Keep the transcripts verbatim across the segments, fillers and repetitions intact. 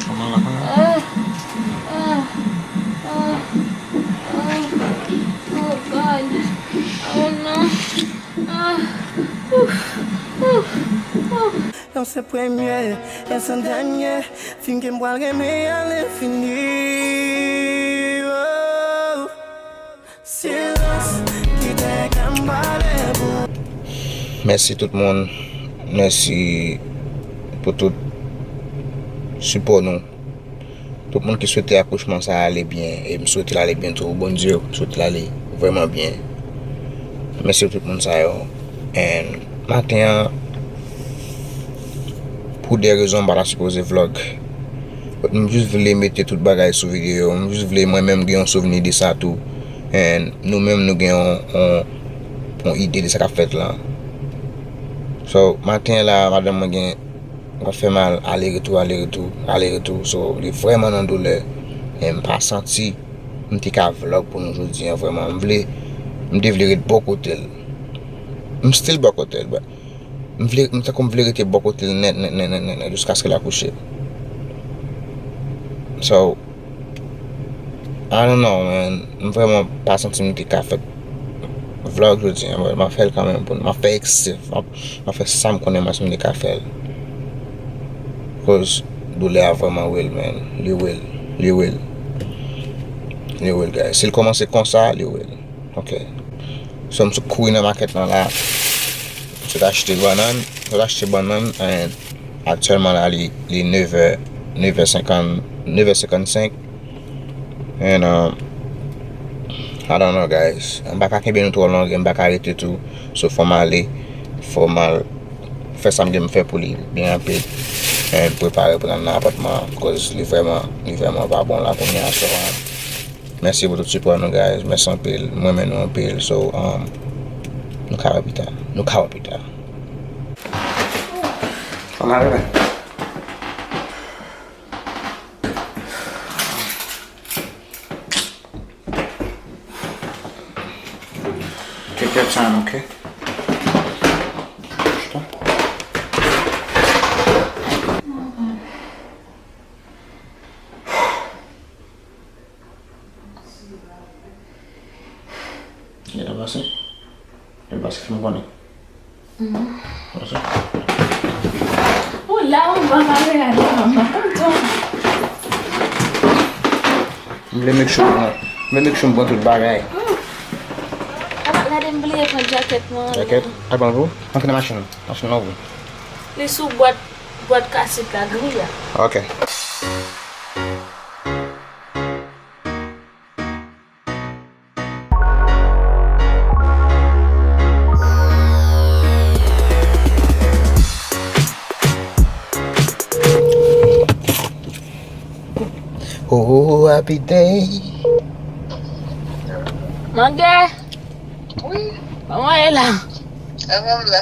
Kòman la, kòman? Oh God. Oh non. Ah. Ouf. Ouf. Ouf. Non, se premye, e se dènye fim ke m pral renmen alenfini. Oh. Silans ki te ka m pale pou. Mèsi tout moun. Mèsi pou tout sipò nou. Tout moun ki swete akouchman sa ale byen, e m swete l ale byen tou. Bondye, m swete l ale vrèman byen. Mèsi pou tout moun sa yo. And maten an, pou de rezon, m pa ta sipoze vlog. But m jis vle mete tout bagay sou videyo. M jis vle mwen menm gen yon souvni de sa tou. And nou menm nou gen yon, yon, yon ide de sa k ap fèt la. So, maten an la, madanm mwen gen Mwen fè mal ale retou, ale retou, ale retou. So, li vrèman nan doulè. E m pa santi m te ka vlog pou nou jodi a vrèman. M vle, m te vle ret bò kote l. M still bò kote l, but m vle, m tankou m vle rete bò kote l nèt, nèt, nèt, nèt, nèt, nèt, jiskaske l akouche. So, I don't know, man. M vrèman pa santi m te ka fè vlog jodi a, but m ap fè l kanmenm pou nou. M ap fè eksè. M ap, m ap fè sa m konnen mwen si m te ka fè l. Cause doulè a vrèman real, man. Li real. Li real. Li real, guys. Si l kòmanse konsa, li real. Ok. So, m sot kouri nan makèt lan la. M sot achte bannann. M sot achte bannann, and aktyèlman la, li, li nevè, nevè senkant, nevè senkannsenk. And, um, I don't know, guys. M pa ka kenbe nou twò long, e m pa ka rete tou. So, fò m ale. Fò m al fè sa m gen m fè pou li byen rapid. And prepare pou n al nan apatman an, cause li vrèman, li vrèman pa bon la kounye a, so, um, Mèsi pou tout sipò nou, guys. Mèsi anpil. M renmen nou anpil. So, um, nou ka wè pita. Nou ka wè pita. Kòman l ye? Take your time, okay? Stop. Gentan pase? Gentan pase, fè m konnen. Pase. Ou la, ou pa pale a la, manman. M vle make sure, m vle make sure m pran tout bagay. Papa, gade m bliye pran djakèt mwen. Djakèt? Al pran l pou ou? Antre nan machin. Machin nan ouvri. Li sou bwat, bwat kaset la, gri a. Ok. Oh, happy day. Mange. Wi. Kòman w ye la? Kòman m la?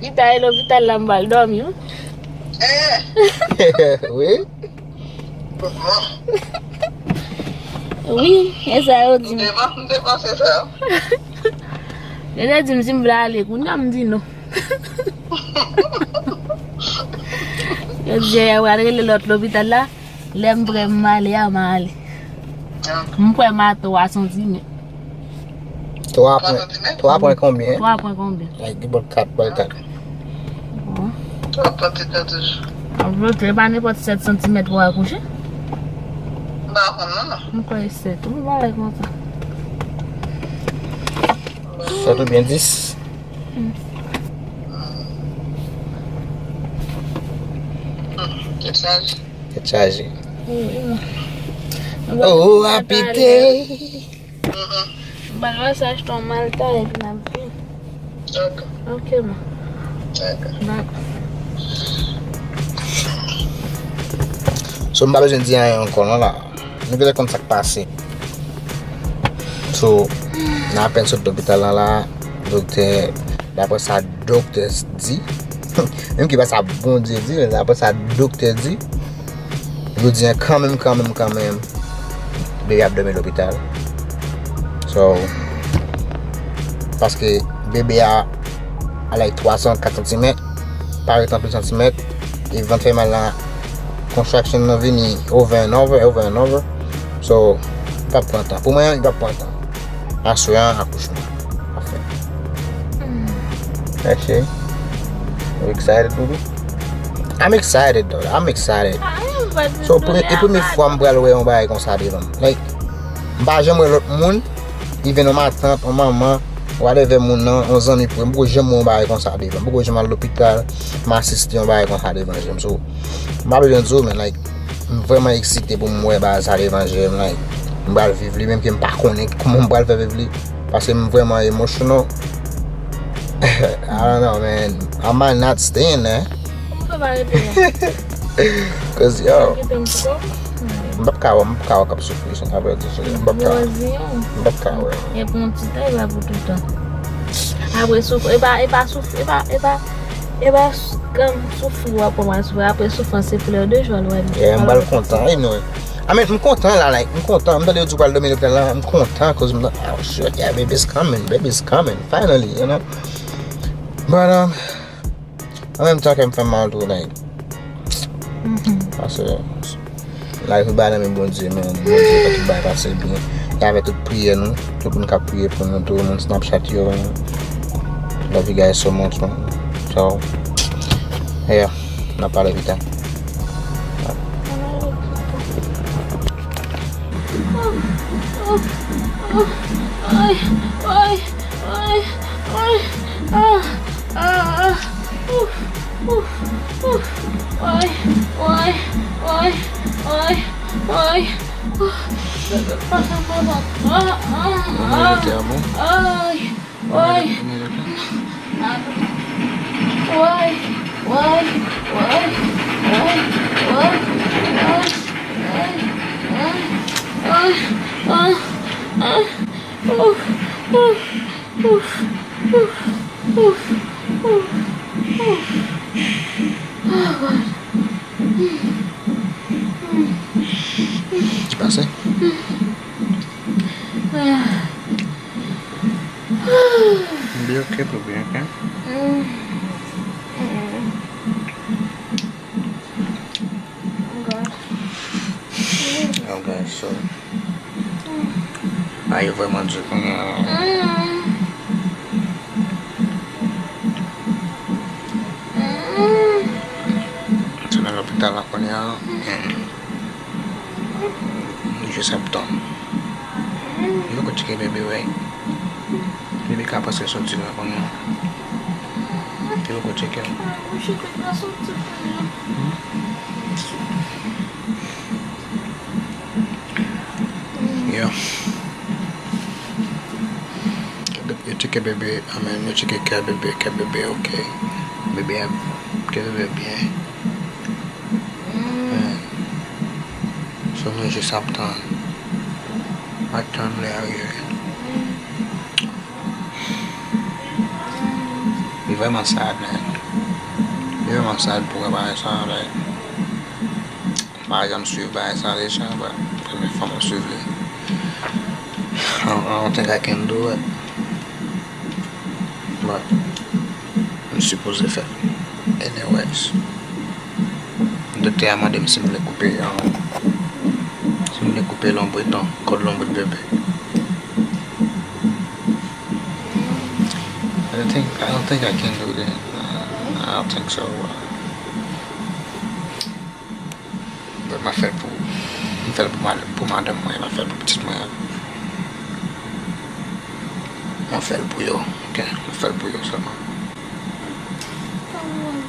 Pita e lopital la, m pral dòmi, wi. Eh. Wi. Wi, e sa yo di m. M te pan-, m te panse sa. Yo te di m si m vle ale, kounye a m di non. Yo di yo pral rele lòt lopital la. Lè m prè m ale a, m a ale. M prè m a twa santimèt. Twa pwen, twa pwen konbyen? Twa pwen konbyen? Ay, ki bòl kat, bòl kat. Bon. Twa pwen ti tan toujou. An vre, e pa nenpòt sèt santimèt pou akouche. M pa konn non, non. M kwè e sèt. Yon bagay konsa. Sèt oubyen dis? Hmm. Hmm, tèt chaje. Tèt chaje. Wi, wi. Oh, happy day. M pral pase achte yon malta epi n ap vin. Ok. Ok, ma. Ok. Dakò. So, m pa bezwen di anyen ankò non la. Nou genlè konn sa k pase. So, n apèn sot lopital la la, doktè, daprè sa doktè di, menm ki pa sa Bondye di, men daprè sa doktè di, yo di kanmenm, kanmenm, kanmenm, bebe ap dòmi lopital. So, paske bebe a a like twa sant, kat santimèt, pa ret anpil santimèt, e vant fè mal la, contraction nan vini over and over, over and over. So, m p ap pran tan. Pou mwen, m p ap pran tan. Aswè a, akouchman ap fèt. Hey, shey. You excited, boo boo? I'm excited, though. I'm excited. So, premye, e premye fwa m pral wè yon bagay konsa devan m. Like, m pa janm wè lòt moun, even yon matant, yon manman, whatever moun nan, yon zanmi pre, m poko janm wè yon bagay konsa devan. M poko janm al lopital, m asiste yon bagay konsa devan je m. So, m pa bezwen di w, men, like, m vrèman eksite pou m wè bagay sa devan je m, like, m pral viv li, menm ke m pa konnen kòman m pral fè viv li, paske m vrèman emotional. I don't know, man. Am I not staying there? Ou fè pa rete la. 'Cause, yo, m p ap ka wè, m p ap ka wè k ap soufri, se sa m ap di, m p ap ka, m p ap ka wè. E pou yon ti tan, e pa pou toutan. Apre souf, e pa, e pa souf, e pa, e pa, e pa s- kan soufri w ap wè mal soufri. Apre soufrans, se fleur de joie l wè. Yeah, m pral kontan, you know. I mean, m kontan la, like, m kontan. M tande yo di w pral dòmi lopital la, m kontan, 'cause m, oh, shit, yeah, baby's coming, baby's coming, finally, you know. But, um, an menm tan, kè m fè m mal tou, like, paske, like, ou bay nan men Bondye, man. Bondye fè tout bagay pase byen. E avèk tout priyè nou, tout moun k ap priye pou nou tou, moun Snapchat yo. Love you guys so much, man. So, yeah, n ap pale pita. Ay, ay, ay, ay, ah, ah, ah, ouf, ouf, ouf, ay, ay, ay, ay, ay, ouf, ah, ah, ah, ay, ay. Woy! Woy! Woy! Woy! Woy! Woy! Woy! Woy! Woy! Woy! Woy! Ouf! Ouf! Ouf! Ouf! Ouf! Ouf! Oh God! Ki pase? Ah. Be okay, baby, okay? Mm. Mm. Oh God. Oh God, so. Ah, yo vrèman di kounye a. Mm. Mm. Se nan lopital la kounye a. Mm. Jis ap tann. Yo poko tcheke bebe, wi. Bebe ka prèske soti la kounye a. Yo poko tcheke l. Yo. Yo tcheke bebe, I mean, yo tcheke kè bebe, kè bebe ok. Bebe a, kè bebe byen. So nou jis ap tann. Ap tann lè a rive. Li vrèman sad, man. Li vrèman sad pou wè bagay sa, like, m pa janm swiv bagay sa deja, but premye fwa mwen swiv li. I don't, I don't think I can do it. But m sipoze fè l. Anyways. Doktè a mande m si m vle koupe, um, si m vle koupe lonbrit non, kòd lonbrit bebe. I don't think, I don't think I can do that. I don't think so. But m a fè l pou, m fè l pou mad-, pou madanm mwen, m a fè l pou pitit mwen an. M a fè l pou yo, ok? M fè l pou yo sèlman.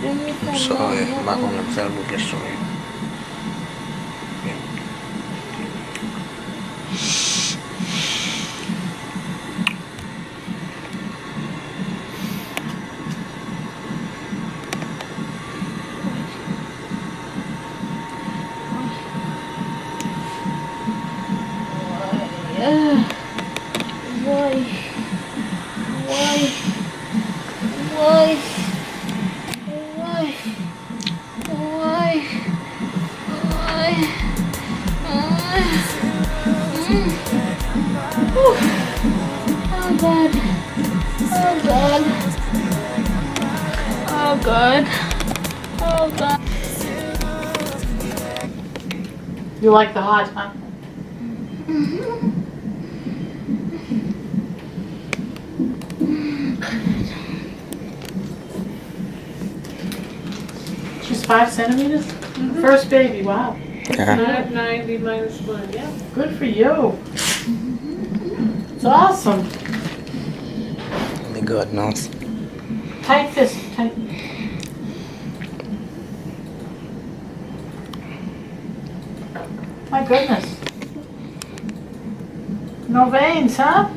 M sorry, m pa konn m fè l pou plis sou li. Woy. Woy. Woy. Woy. Woy. Woy. Woy. Mm. Ouf. Oh God. Oh God. Good. Oh God. You like the hot, huh? She's five centimeters? First baby, wow. Yeah. Five ninety minus one, yeah. Good for you. It's awesome. Only God knows. Tight fist, tight. My goodness. No veins, huh?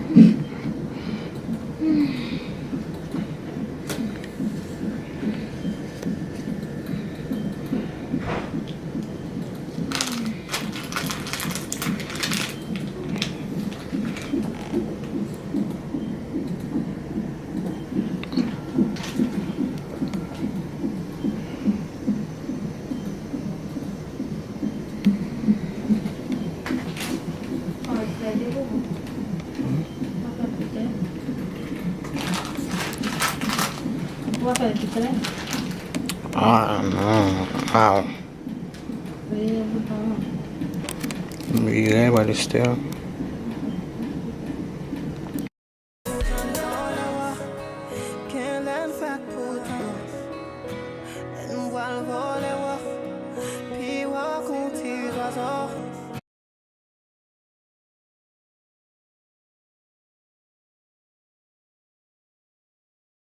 Ah, non. Ah. Vire, pral estè.